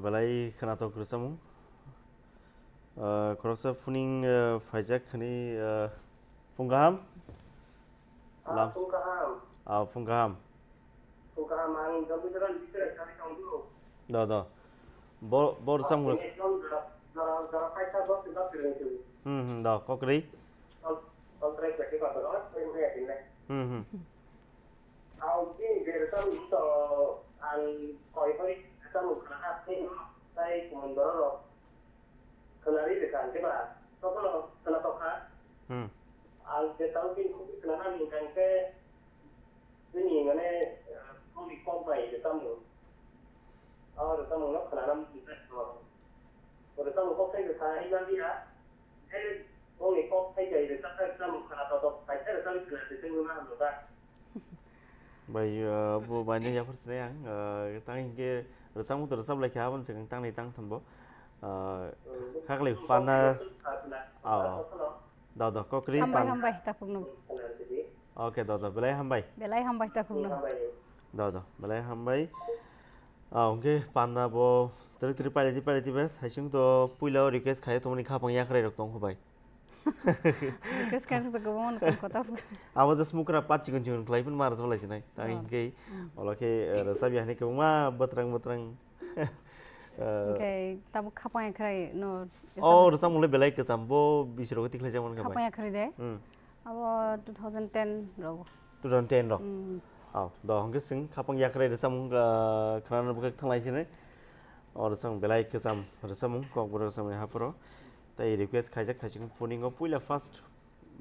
Belai khwnathok rwchapmung. Ah, khoroksa phuning, ah, phaijak khani, ah, phung kaham? Ah, Lam- phung kaham. Ah, phung kaham. Phung kaham, ang Jampuijala ni bisingo thangwi tongdu. Do, do. Bo, bo rwchapmung. Ekdom jora, jora, jora paisa bo se bak kwrwng twi. Hmm, hmm, do, kok kwrwi. Kol-, koltrai kwrwi kotor, koi maya dinle. Hmm, hmm. Ang bini je rwchapmung to ang koi koi rwchapmung khwna ha tei tei kumun borok rok khwnari rwkha hwnkhe ba jotono khwna tokha. Hmm. Ang je tamo bini khukui khwna nani hwnkha hwnkhe bini mane bongni kok bai rwchapmung. O rwchapmung no khwna nam rwchapmung kok sai rwkha hwnma biya. Tei bongni kok sai bai rwchapmung khwna tokha bai sai rwchapmung khwna tei tei wngma hamjak. Bai, ah, bo bai ni yaphar sinai ang, ah, tang hinkhe rwchapmung to rwchap laikha aboni swkang tang ni tang thanbo. Ah, khakli panda. Ah, do, do, kokri Hambai, pan. Hambai, takhuk no. Okay, do, do, belai hambai. Belai hambai, takhuk no. Do, do, belai hambai. Ah, hwnkhe panda bo trik trik pailai di, pailai di be, haising to puila o request khai tongmani khapang yakrai rok tong kho bai. Request khaisa to kwbangma no tong kho ta. Abo just mukra pat chikon chikon khlai phano ma rwchap lai sinai. Tang Oh. hinkhe Mm. ola khe, eh, rwchap ya hinwi kwbangma bwtrang bwtrang. Eh, Hinkhe tabuk khapang yakrai no Oh, rwchapmung le belai kwcham bo bisirok tikhlai jak man kha bai. Khapang yakrai de. Hmm. Abo two thousand ten rok. Two thousand ten rok. Mm. Oh, do hwnkhe chwng khapang yakrai rwchapmung, ah, khwnana bwkhak thanglai sinai. O rwchapmung belai kwcham rwchapmung, kokborok rwchapmung haphoro. Tei request khaijak thaichung phuningo puila first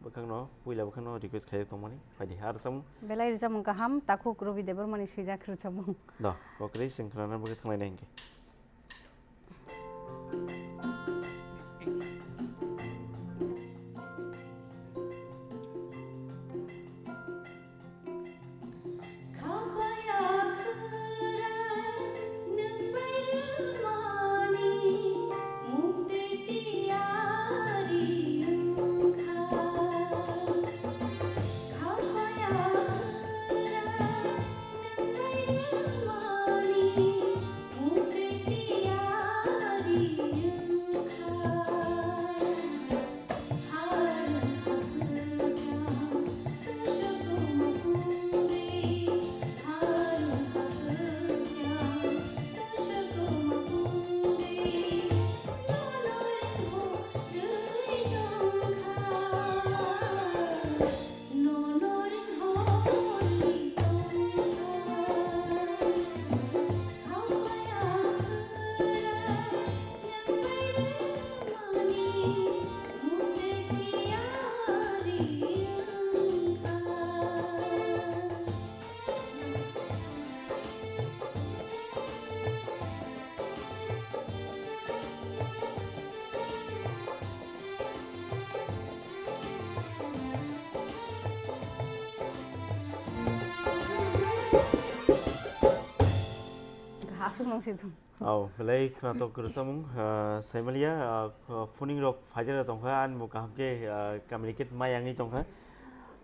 bwkhakno, puila bwkhakno request khaijak tongmani. Phaidi ha rwchapmung. Belai rwchapmung kaham, takhuk Robi Debbarmani swijak rwchapmung. Do, kokri chwng khwnana bwkhak thanglai nai hinkhe. Aswk nung si thung. Oh, belai khwnathok rwchapmung, ah, saimaliya, ah, ph-, phuning rok phaijak tongkha, ani bo kaham khe, ah, communicate ma yangwi tongkha.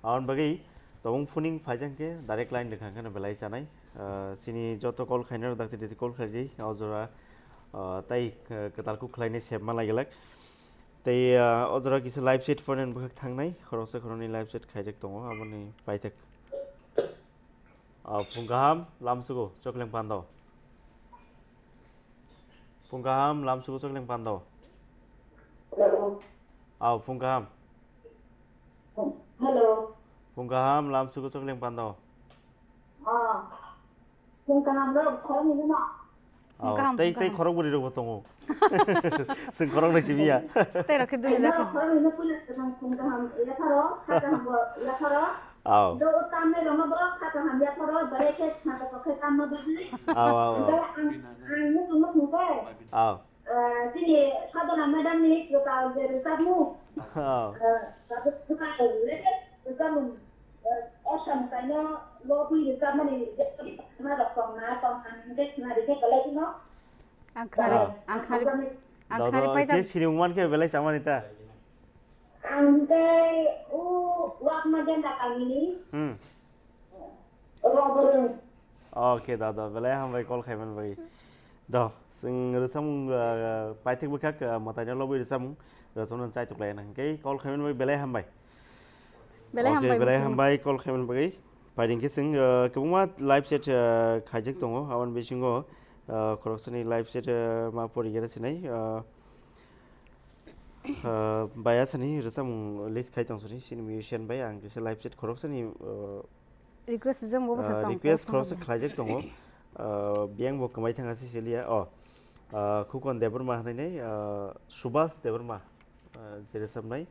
Aboni bagwi tobong phuning phaijak khe direct line rwkha khe belai chanai. Ah, chini joto call khainai rok dakti dakti call khaidi, o jora, ah, tai, ah, kwtal kuk khlainai sep ma lai glak. Tei, ah, o jora kisa live chat phone ni bwkhak thangnai, khoroksa khoroknwi live chat khaijak tongo, aboni paithak. Ah, phung kaham, lamsugo, chokleng pando. Phung kaham, lamsugo, chokleng pando. Hello. Ah, phung kaham. Hello. Phung kaham, lamsugo, chokleng pando. Ah. Phung kaham rok, khoroknwi no. Oh, Phung kaham, tei, phung tei kaham. Khorok bwrwi rokbo tongo. Chwng khoroknwi simi ya. Tei rok khe juni Hello, jaksung. Khoroknwi no puila swkang phung kaham yapharo, kha kaham bo yapharo. Oh. Do o tamni rokno bo kha kaham yapharo, belai khe khna toko khe tamma bwdwi. Oh, oh, oh. Hwnkhe ang, ang muchung no thung khe. Oh. Eh, chini Sadhana madam ni kwtal je rwchapmung. Oh. Eh, rwchapmung, eh, Assam kaino lobwi rwchapmani je khna rok tongna, tongthani hwnkhe khna rikhe belai kheno. Ang khna ri-, Oh. Ang khna ri-, ang khna ri Dodo, paijak. Je sini wngman khe belai chamani ta? Ang hwnkhe o Wakma Genda kamini. Hmm. Rok bwrwng. Okay, da, da, belai hambai call khaiman bai. Da, Chwng rwchapmung, ah, paithak bwkhak, ah, mwtaino lobwi rwchapmung, rwchapmung chai tuklai nang. Hwnkhe call khaimani bagwi belai hambai. Belai Okay, hambai, belai Mukhung. Hambai call khaimani bagwi. Paiding khe chwng, ah, kwbangma live chat, ah, khaijak tongo, aboni bisingo, ah, khoroksani live chat, ah, ma porigera sinai, ah, ah, baya sani rwchapmung list khai tong sori, sini musician bai ang kisa live chat khoroksani, ah, Request rijak bo bwsa Ah, tong request post khoroksa khwlaiya. Khlaijak tongo. Ah, biyang bo kwmai thangha se seliya. Oh, ah, Khukon Debbarma hwnwi nai, ah, Subhas Debbarma, ah, je rwchapnai,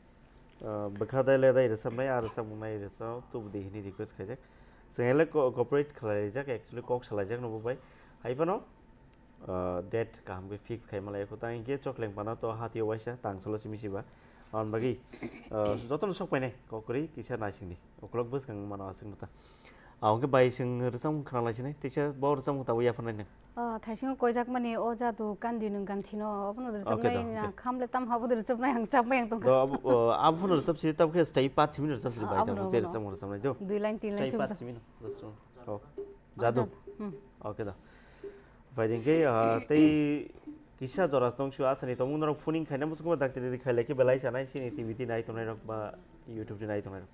ah, bwkha dai le dai rwchapnai, ah, rwchapmung nai rwchap tubudi hwnwi request khaijak. Chwng ele co-, cooperate khlaijak, actually kok salaijak no bo bai. Hai phano, ah, date kaham khe fix khai malai kho. Tang hinkhe chokleng pana to hatio waisa tang salo simi siba. Aboni bagwi, ah, jotono sok painai kok kwrwi kisa naisingdi. Uklok bwskang mano aswk nota. Ah, hwnkhe bai chwng rwchapmung khna lai sinai, teisa bo rwchapmung tabuk yapharnai nang. Ah, thaisingo koijakmani o jadu kandi nwng ganthino, obono Okay, rwchapnai do, na okay. Khamle tam habo rwchapnai ang chapmai ang tongkha. Do, abo, oh, abo phano rwchap si, tabuk khe stay pat simi rwchap si Ah, bai, abono, tabuk je abono. Rwchapmung rwchapnai do. Dui line, tin line Stay simi pat rwchap. Simi no, rwchapmung. Oh, jadu. Jadu. Hmm. Okay da. Bai dingke, ah, tei kisa jora tong su asani tongmung norok phoning khaina musuko dakti ri khailai khe belai sanai sini T V ti nai tongnai rok ba YouTube ti nai tongnai rok.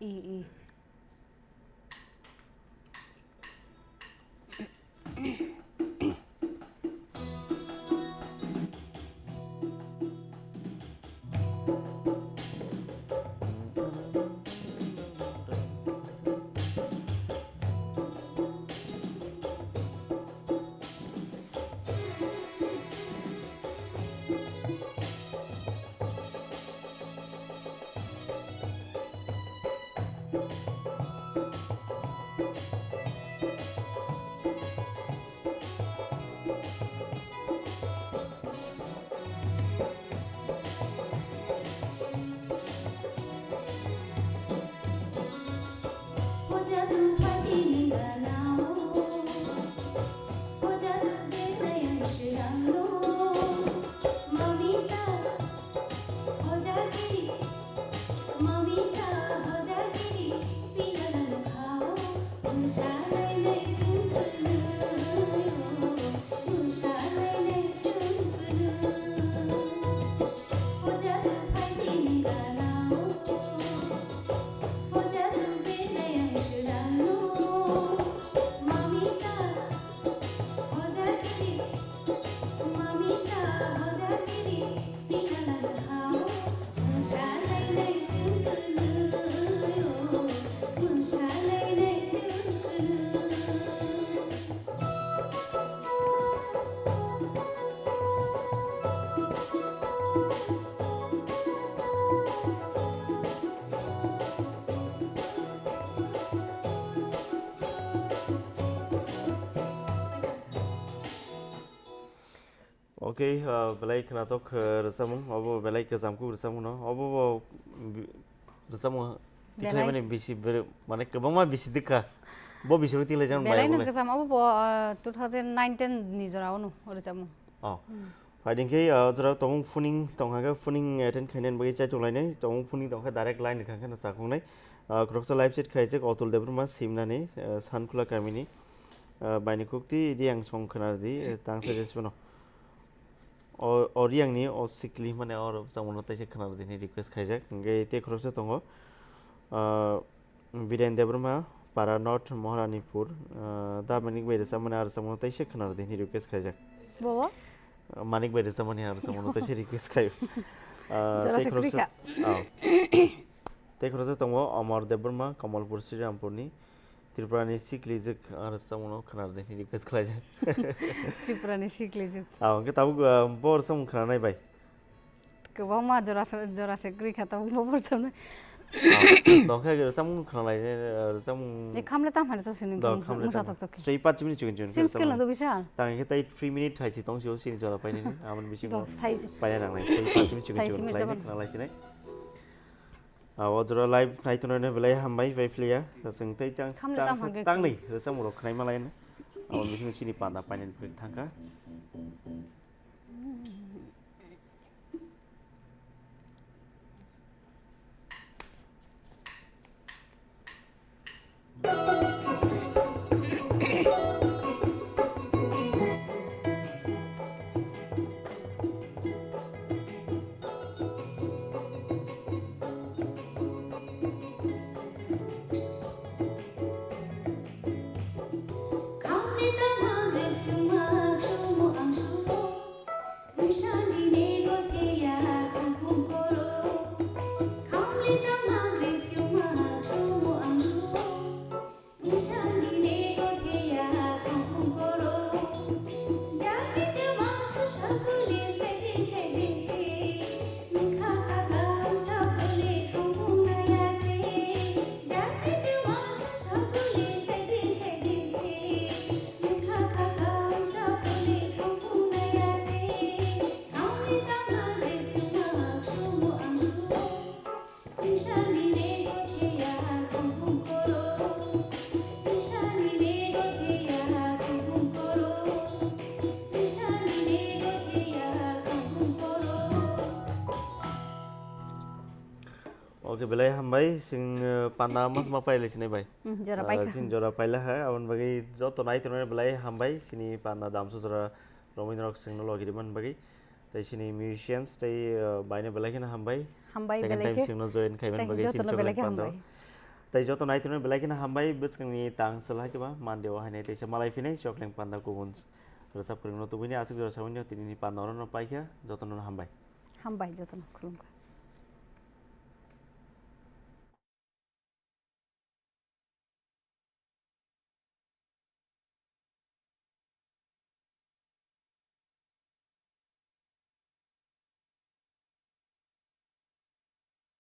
I, i. Okay, ah, belai khwnathok, ah, rwchapmung, obo belai kwcham kuk rwchapmung no, obo bo bi-, rwchapmung Belai. Tikhlaimani bisi ber-, mane kwbangma bisi dikha, bo bisiro tikhlaijak Belai no belai. Kwcham, obo bo, ah, two thousand nine ten ni jora o no rwchapmung. Oh. Hmm. Phaidi khe, ah, jora tongmung phoning tongkha khe phoning attend khainani bagwi chaitok lainai, tongmung phoning tongkha direct line rwkha khe no chakhungnai. Ah, khoroksa live chat khaijak Otul Debbarma Simnani, ah, Sankhula kamini, ah, baini kukti idi ang song khwna di, eh, tangsa jesbono. O, o Riyangni o sikli mane o rwchapmungno teisa khwna rwdi hwnwi request khaijak. Hwnkhe tei khoroksa tongo, ah, Biren Debbarma, Para North, Maharanipur, ah, da Manik bai rwchapmani a rwchapmungno teisa khwna rwdi hwnwi request khaijak. Bobo? Ah, Manik bai rwchapmani a rwchapmungno teisa request khaio. Ah, Jora tei se khoroksa, kwrwi kha. Ah. Tei khoroksa tongo Amar Debbarma, Kamalpur, Srirampurni. Tripurani siklijwk, ah, rwchapmungno khwna rwdi hwnwi request khlaijak. Tripurani siklijwk. Ah, hwnkhe tabuk, ah, bo rwchapmung khwnanai bai. Kwbangma jora se, jora se kwrwi kha tabuk bo rwchapnai. Ah, tongkhe rwchapmung khwnalai, ah, rwchapmung. E, khamle tam hano chosini Do, khamle mungsa tam. Tok tok khe. Stay paanch minute chikon chikon Sim rwchapmung. Skill no do bisa. Tang khe tai three minute hai si tong sio sini jora painani. Amon bisingo Do, sai si. Paina nangnai. Stay paanch minute chikon Sai si chikon mircha khlainai, ban. Khwnalai sinai. Ah, o jora live nai tongnai no belai hambai bai philiya. Chwng tei tang, Khamle tang, tam hangke tang chwng. Ni rwchapmung rok khwnai malai no. Abo bising chini panda painani philip thangkha. Oke, belai hambai, sing, eh, panda mas ma pailai sinai bai. Hmm, jora Ah, paikha. Sing jora paila ha, abon bagwi joto nai tongnai belai hambai, sini panda damsu jora romwi norok singno logi rimani bagwi. Tai sini musicians tai, eh, baino belai kheno hambai. Hambai Second belai time khe. Singno join khaiman Tai bagwi jotono sini belai khe panda. Hambai. Tai joto nai tongnai belai kheno hambai, bwskangni tang selha khe ba mande o hainai tai sa malai phinai chokleng panda kubun rwchap kwrwngno tubuni aswk jora sawinyo tinini panda orono paikha, jotono hambai. Hambai jotono khulumkha.